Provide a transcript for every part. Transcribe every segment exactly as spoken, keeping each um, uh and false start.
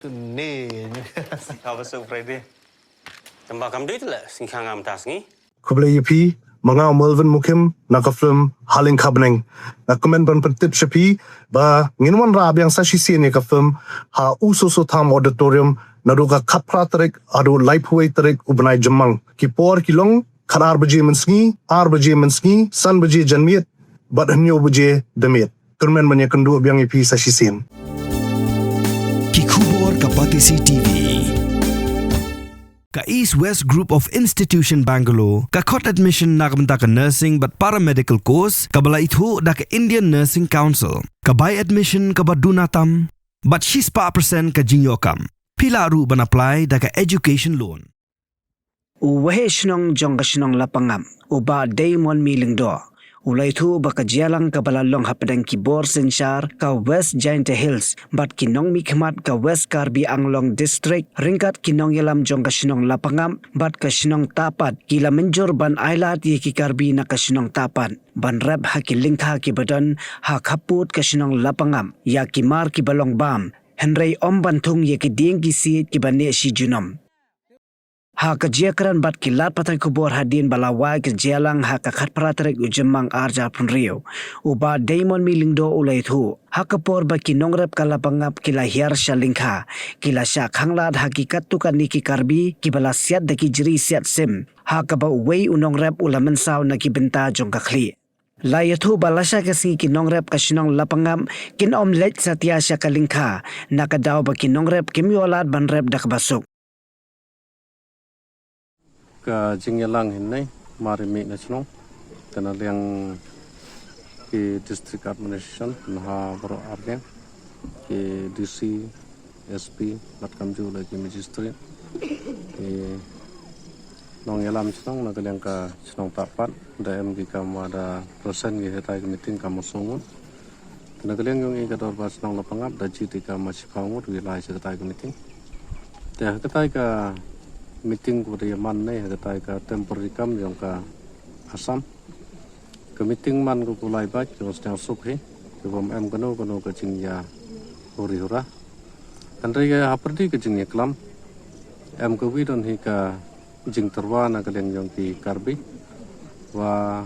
Ni. Kaba suk Friday. Tamba kam dei le sing khang am tas ngi. Khublei ïa phi, ma nga u Melvin Mukim, na ka film Ha Lyngkha Bneng. Nga kmen ban pyntip sha phi ba ngin wanrah biang sa shisien ïa ka film ha U Soso Tham Auditorium naduh ka khatphra tarik haduh laiphew wei tarik u bnai Jymmang. Ki por ki long khatar baje mynsngi, ar baje mynsngi, san baje janmiet bad hynñiew baje damiet. Kyrmen ban ïakynduh biang ïa phi sa shisien. Ki khubor ka Batesi TV. Ka East West Group of Institution Bangalore ka khot admission na ka bynta ka nursing bad paramedical course kaba la ithuh da ka Indian Nursing Council. Ka bai admission kaba duna tam bad shispah percent ka jingïoh kam. Phi lah ruh ban apply da ka education loan. U Waheh Shnong jong ka Shnong Lapangap, u Bah Deimonmi Lyngdoh, u la ïathuh ba ka jingïalang kaba la long hapdeng ki bor synshar ka West Jaintia Hills bad ki nongmihkhmat ka West Karbi Anglong District ryngkat ki nongïalam jong ka Shnong Lapangap bad ka Shnong Tahpat ki la mynjur ban ailad ïa ki Karbi na ka Shnong Tahpat ban rep ha ki lyngkha kiba don ha khappud ka Shnong Lapangap ïa ki mar kiba long bam, hynrei ym ban thung ïa ki dieng ki siej kiba neh shi junom. Ha ka jingïakren bad ki lad pathai khubor hadien ba la wai ka jingïalang ha ka khatphra tarik u Jymmang arhajar arphew hynriew, u Bah Deimonmi Lyngdoh u la ïathuh, ha ka por ba ki nongrep ka Lapangap ki la hiar sha lyngkha, ki la shah khanglad ha ki katto katne ki Karbi kiba la siat da ki jri siat sim, ha kaba uwei u nongrep u la mynsaw na ki bynta jong ka khlieh. La ïathuh ba lashai ka sngi ki nongrep ka Shnong Lapangap kin ym leit satia sha ka lyngkha, na ka daw ba ki nongrep kim ïoh lad ban rep da kaba suk. Ka jingïalang hynne mar i mih na shnong, te na liang ki District Administration, na ha baroh arliang, ki D C, S P, bad kumjuh la ki Magistrate, ki nongïalam shnong na ka liang ka Shnong Tahpat, da em ki kam wa da present ki hatai ka meeting kam u shnong. Te na ka liang yong i ka Dorbar Shnong Lapangap da jied i kam u shiphew ngut wi lai sha katai ka meeting. Te ha katai ka meeting ko da ïaman ne ha katai ka temporary camp yong ka Assam. Ka meeting man ko ko lai bad ko sdang suk hi. Ko bym em kano kano ka jingïa huri hura. Hynrei ka hapyrdi ka jingïaklam em ka wi don hi ka jingtyrwa na ka liang yong ki Karbi. Wa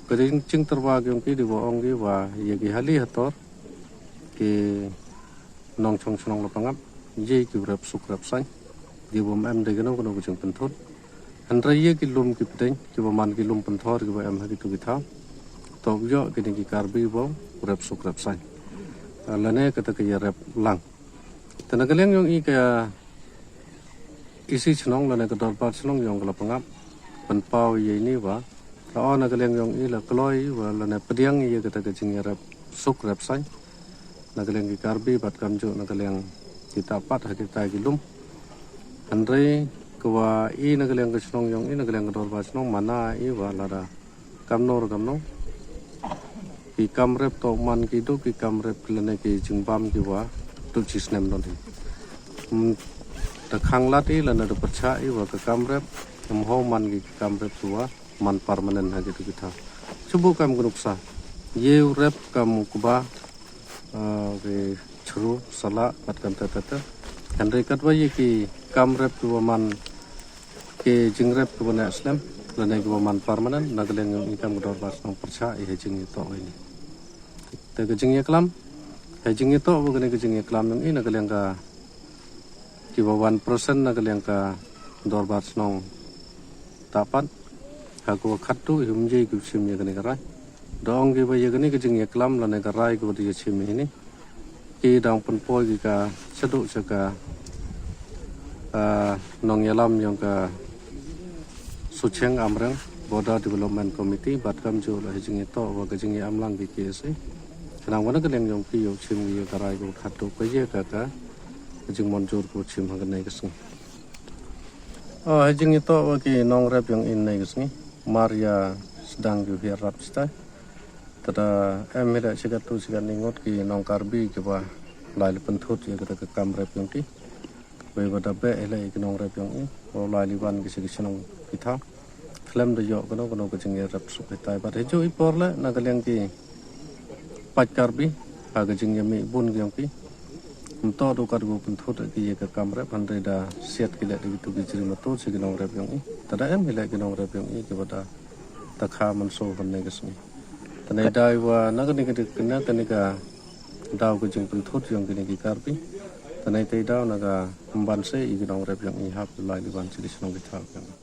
ka jing jingtyrwa yong ki di wa ong ki wa ïa ki hali hator ki nongchong shnong Lapangap, ïa ki rep suk rep sain, ki bym em de kano kano ka jingpynthut. Hynrei ïa ki lum ki pdeng, ki ba man ki lum pynthor, ki ba em ha ki tu ki thaw. To ïoh kine ki Karbi ba rep suk rep sain. Lane kata ka ïa rep lang. Te na ka liang yong i ka isi shnong lane ka Dorbar Shnong yong ka Lapangap pynpaw ïa ini wa, ka o na ka liang yong i la kloi wa lane pdiang ïa kata ka jingïarep suk rep sain na ka liang ki Karbi bad kumjuh na ka liang ki Tahpat ha kita ki lum. Hynrei ka wa i na ka liang ka shnong yong i na ka liang ka Dorbar Shnong mana i wa lada kamno re kamno ki kam rep to man ki duk ki kam rep lane ki jingbam ki wa duk chi snem don hi. Te khang lad i lane da pyrchah i wa ka kam rep em ho man ki kam rep ki wa man permanent ha ki duk ki thaw. Chubu kam ka nuksa ïa u rep kam u kba ki chru sala bad kam ta ta ta. Hynrei katwa ïa ki kam rep ki wa man ki jingrep ki wa neh slem lane ki wa man permanent na ka liang yong i kam ka Dorbar Shnong pyrchah i ha jingïatoh wa ini. Te ka jingïaklam ha jingïatoh wa kane ka jingïaklam yong i na ka liang ka ki wa wan present na ka liang ka Dorbar Shnong Tahpat ha ka wa khattu i hum jai ki u chim ïa kane ka rai. Da ong ki wa ïa kane ka jingïaklam lane ka rai ka wa da ïa chim ïa ini. Ki dang pynpoi ki ka shaduh sha ka nongïalam yong ka Sucheng Amreng Border Development Committee bad kumjuh la ha jingïatoh wa ka jingïa amlang ki K S A. Khnang wa na ka liang yong ki ïoh chim ki ïa ka rai ka wa khattu ka ïa ka ka jingmynjur ka wa chim ha kane ka sngi. Ha jingïatoh wa ki nongrep yong i ne ka sngi mar ïa sdang ki u hiar rap stai. Te da em hi da chi katto chi katne ngut ki nong Karbi ki wa lai li pynthut ïa kata ka kam rep yong ki. Wei wa da beh hi la ïa ki nongrep yong i wa lai li wan ki sha ki shnong ki thaw. Khlem da ïoh kano kano ka jingïarep suk hitai bad hi ju i por le na ka liang ki paid Karbi ha ka jingïamih bun ki yong ki. Kumta du kat ko pynthut ki ïa ka kam rep, hynrei da siat ki leh da kitu ki jri mato sha ki nongrep jong i. Te da em hi leh ki nongrep jong i kiba da takha mynsaw hynne ka sngi. Te nai dei wa na kane ka dei kane kane ka daw ka jingpynthut jong kine ki karpi. Te nai te daw na ka hymban se i ki nongrep jong i hap lai liwan sha ki shnong ki thaw jong i.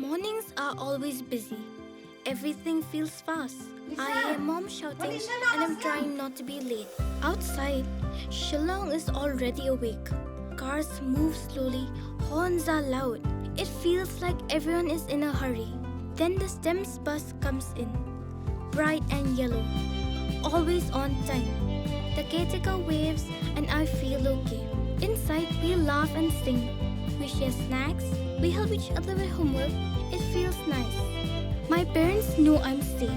Mornings are always busy. Everything feels fast. I hear mom shouting and I'm trying not to be late. Outside, Shillong is already awake. Cars move slowly, horns are loud. It feels like everyone is in a hurry. Then the STEMS bus comes in, bright and yellow, always on time. The caretaker waves and I feel okay. Inside, we laugh and sing. We share snacks. We help each other with homework. It feels nice. My parents know I'm safe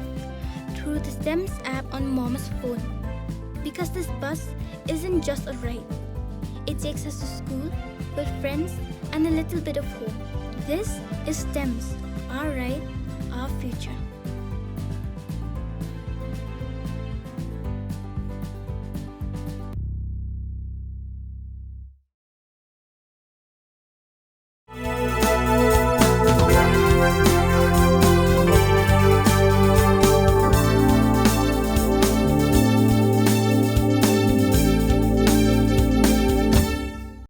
through the STEMS app on mom's phone because this bus isn't just a ride. It takes us to school, with friends, and a little bit of hope. This is STEMS, our ride, our future.